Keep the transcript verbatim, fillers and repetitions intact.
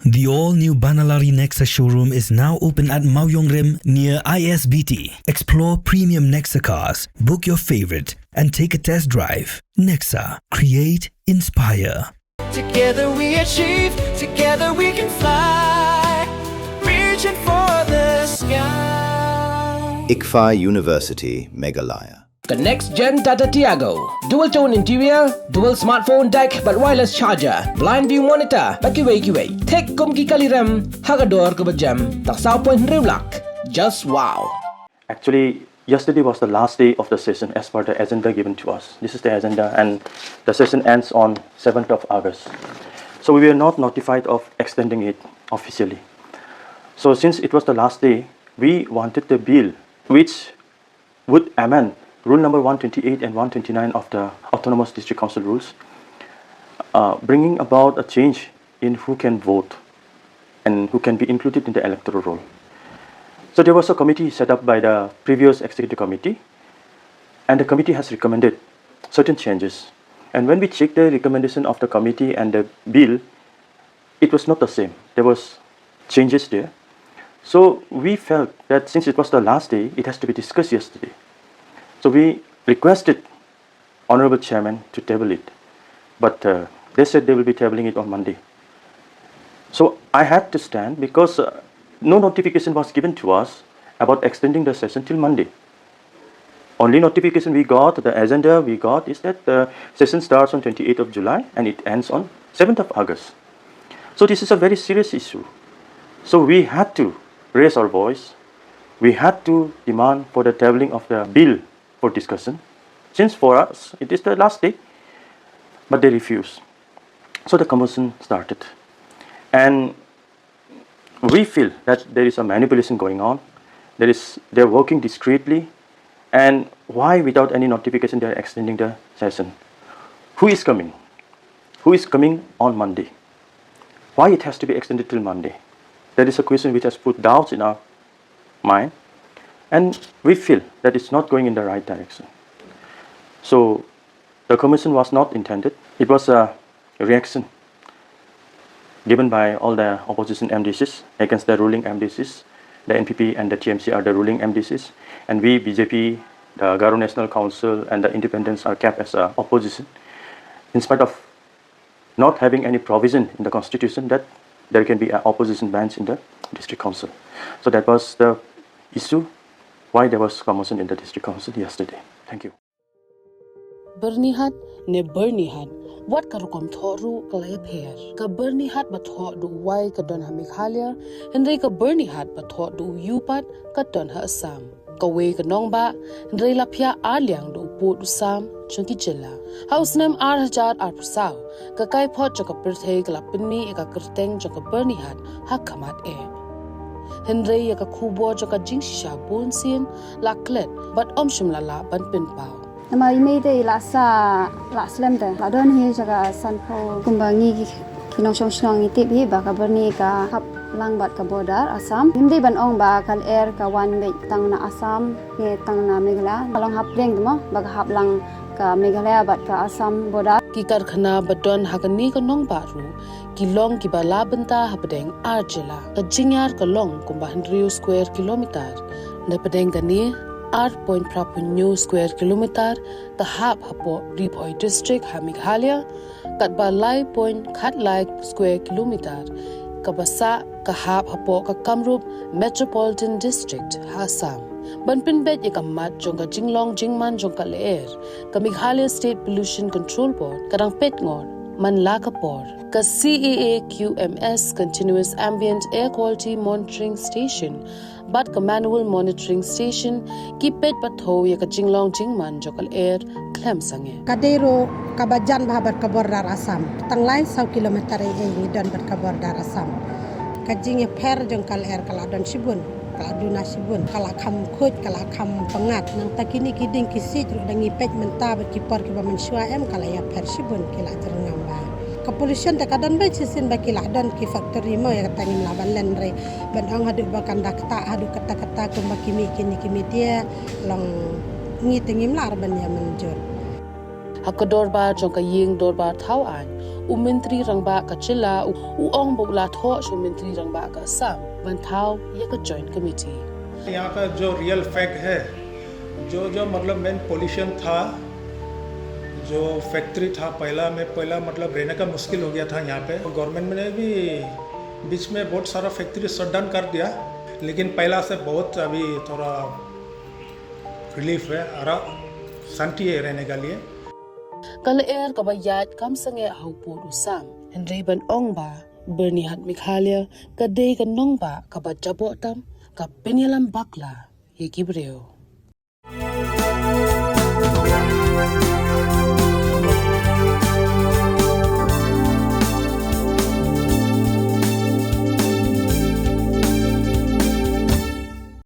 The all-new Banalari Nexa showroom is now open at Mawiongrim near I S B T. Explore premium Nexa cars, book your favorite, and take a test drive. Nexa, create, inspire. Together we achieve, together we can fly, reaching for the sky. ICFAI University, Meghalaya. The next gen Tata Tiago. Dual tone interior, dual smartphone deck, bad wireless charger, blind view monitor, bad kiwei kiwei. Thik kum ki kali rem, ha ka dor kaba jem, tang saw point hynriew lak. Just wow. Actually, yesterday was the last day of the session as per the agenda given to us. This is the agenda, and the session ends on seventh of August. So we were not notified of extending it officially. So since it was the last day, we wanted the bill which would amend Rule number one twenty-eight and one twenty-nine of the Autonomous District Council rules, uh, bringing about a change in who can vote and who can be included in the electoral roll. So there was a committee set up by the previous executive committee, and the committee has recommended certain changes. And when we checked the recommendation of the committee and the bill, it was not the same. There was changes there. So we felt that since it was the last day, it has to be discussed yesterday. So we requested Honorable Chairman to table it, but uh, they said they will be tabling it on Monday. So I had to stand because uh, no notification was given to us about extending the session till Monday. Only notification we got, the agenda we got, is that the session starts on twenty-eighth of July and it ends on seventh of August. So this is a very serious issue. So we had to raise our voice. We had to demand for the tabling of the bill for discussion, since for us it is the last day, but they refused. So the commotion started. And we feel that there is a manipulation going on. There is, they're working discreetly. And why, without any notification, they are extending the session? Who is coming? Who is coming on Monday? Why it has to be extended till Monday? That is a question which has put doubts in our mind. And we feel that it's not going in the right direction. So the commission was not intended. It was a reaction given by all the opposition M D Cs against the ruling M D Cs. The N P P and the T M C are the ruling M D Cs, and we, B J P, the Garo National Council, and the independents are kept as a opposition, in spite of not having any provision in the constitution that there can be an opposition bench in the district council. So that was the issue why there was commotion in the district council yesterday. Thank you. Byrnihat ne Byrnihat, wat ka rukom thoh ruh ka la ïapher. Ka Byrnihat ba thoh da u wai ka don ha Meghalaya, hynrei ka Byrnihat ba thoh da u ïew pat ka don ha Assam. Kawei ka nongbah, hynrei la phiah ar liang da u pud u sam jong ki jylla. Ha u snem ar hajar arphew saw, ka kaiphod jong ka pyrthei ka la pynmih ïa ka kyrteng jong ka Byrnihat ha khmat eh. Hynrei ïa ka khubor jong ka jingshisha bunsien la klet bad ym shym la lah ban pynpaw. Namar i mei te i la sah, la slem te. La don hi jaka sanphew, kumba ngi ki, ki nongshong shnong ngi tip hi ba ka Byrni ka hap lang bad ka border Assam. Ngim dei ban ong ba ka lyer ka wan beit tang na Assam ne tang na Meghalaya. Ka long hapdeng te mo, ba ka hap lang ka Meghalaya bad ka Assam border. Ki karkhana ba don ha kane ka nongbah ruh ki long kiba la bynta hapdeng ar jylla. Ka jingïar ka long kumba hynriew square kilometer. Napdeng kane, ar point phra phew hynñiew square kilometer ka hap hapoh Ri Bhoi District ha Meghalaya, katba lai point khatlai square kilometer kaba sah ka hap hapoh ka Kamrup Metropolitan District ha Assam. Ban pynbeit ïa ka mat jong ka jinglong jingman jong ka lyer, ka Meghalaya State Pollution Control Board ka dang peit ngor man la ka por. Ka C A A Q M S, Continuous Ambient Air Quality Monitoring Station, bad ka Manual Monitoring Station ki peit pathou ïa ka jinglong jingman jong ka lyer khlem sangeh. Ka dei ruh kaba jan bha bad ka border Assam. Tang lai saw kilometer ei ei ngi don bad ka border Assam. Ka jingïapher jong ka lyer ka la don shibun, ka la duna shibun, ka la kham khuid, ka la kham pyngngad. Nangta kine ki dieng ki siej ruh da ngi peit mynta bad ki por kiba mynshuwa em ka la ïapher shibun, ki la jyrngam bha. Ka pollution te ka don beit shisien ba ki la don ki factory mo, ïa kata ngim lah ban len re. Ban ong haduh ba kan da ktah haduh katta katta kumba ki mih kine ki media, long ngi te ngim lah re ban ïa mynjur. Ha ka dorbar jong ka ïing dorbar thaw aiñ, U Myntri Rangbah ka jylla u ong ba u la thoh sha u Myntri Rangbah ka Assam ban thaw ïa ka Joint Committee. यहाँ का जो रियल फैक्ट है, जो जो मतलब मेन पोल्यूशन था, जो फैक्ट्री था पहला में, पहला मतलब रहने का मुश्किल हो गया था यहाँ पे। गवर्नमेंट ने भी बीच में बहुत सारा फैक्ट्री शटडाउन कर दिया, लेकिन पहला से बहुत अभी थोड़ा रिलीफ है, आराम, शांति है रहने के लिए। Ka lyer kaba ïaid kam sangeh ha u pud u sam, hynrei ban ong ba Byrnihat Meghalaya ka dei ka nongbah kaba jaboh tam, ka pynïalam bakla ïa ki briew.